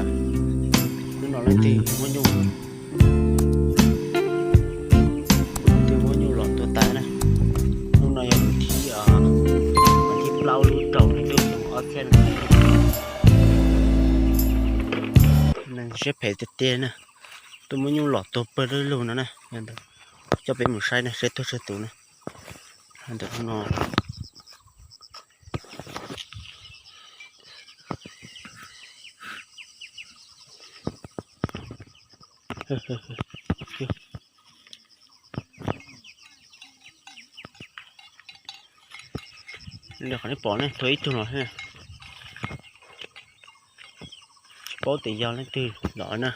Hnub no leej twg muab nyuj, leej twg muab nyuj los tua tas na. Hnub no yog thib, thib plaub lub rau lub xyoo ob txhiab nees nkaum. Neeg siab phem tiag tiag na, tuaj muab nyuj los tua pawg lug no na. Coj peb mus saib na, saib tuag tsawg tus na. Ntawm no qhov nej pom ne, tuag ib tug no, tsis paub tias yog leej twg los na.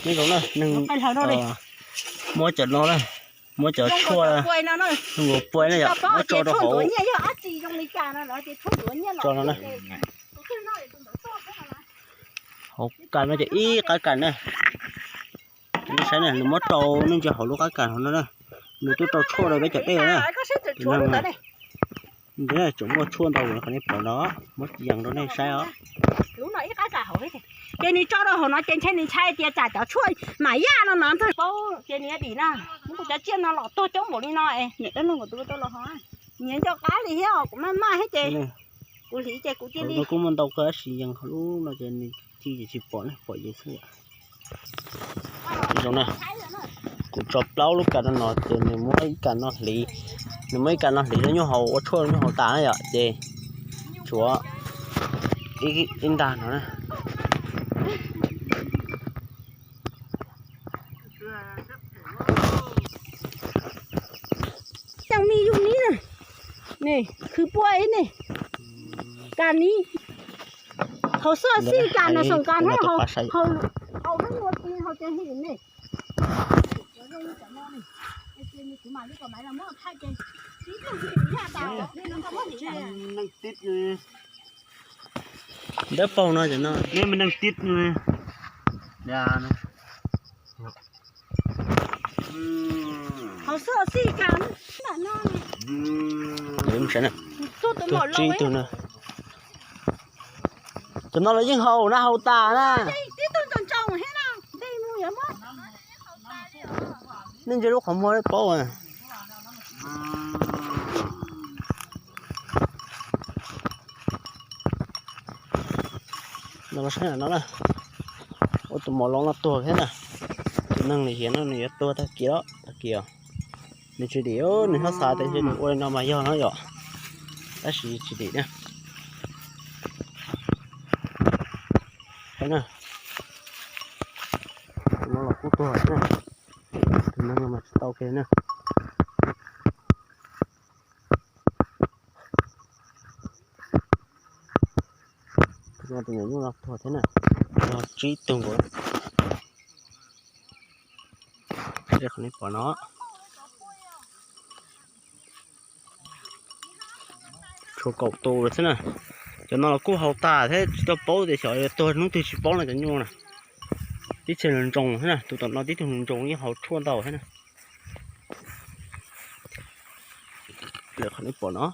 Nej zoo na, neeg muab cov no na, muab cov tshuaj, neeg puas puas na yom, muab tso rau hauv, tso no na. Hauv kas no ces ib qab kas na. Nej saib na, nws muab rau nej ntsia hauv lub qab kas hauv no na. Nws twb rau tshuaj rau peb cov dej na. Nws tseem muaj tshuaj ntau qhov nej pom no, muab yees rau nej saib os. Ces nws tso rau hauv no ces ntshe nws ntshai tias tsam cov tshuaj mam yaj no no ntag. Paub ces nws dim na, muab kuv cov tsiaj no los tuag coob npaum li no es niam dab laug kuv tus tau los ho. Nyias nco qab li thiab os, kuv maj maj thiab ces kuv hliv ces kuv cia li. Kuj muaj ntau kawg tab sis yees hauv lub no ces nws ci ces tsis pom ne, pom yees xwb yom. Zoo na, kuv tso plaub lub kas no no ces nws muab ib kas no hliv, nws muab ib kas no hliv rau nyuj haus, ua tshuaj rau nyuj haus tas na yom, ces tshuav ib ntag no na. Yeej me yug nib na, khwv pua ib ne, kas nib, hauv xwb xij kas na xoom kas na, hauv, hauv, hauv, hauv, hauv, hauv, hauv, Dawb paug no ces no, nej me neeg tib. Hauv xwb xij kas no, tuag tsib tug na. Cov no los yeej haus na, haus tas na. Nej ntsia lub qhov muag paub. No los saib no na, ua tus mos loo no tuag thiab na. Tus neeg nws hiav no nws yuav tuag tag kis los tag kis os. Nws tsis dim, nws hlob xav tias ntshe nws ua li no mas yog no yom, tab sis tsis dim na. Tus no los kuj tuag thiab na, tus neeg no mas tsis tau kiag na. Tus no tus nyuam nyuj no tuag thiab na, tuag tsib tug nkaus. Qhov nej pom no tshuav kaum tus lawm xwb na. Cov no los kuj haus tas thiab tsis tau paub tias xyov yuav tuag hnub twg tsis paub no cov nyuj na. Tib txhia nws ntsoos thiab na, tus tom no tib tug nws ntsoos yeej haus tshuaj ntau thiab na. Lawm qhov nej pom no.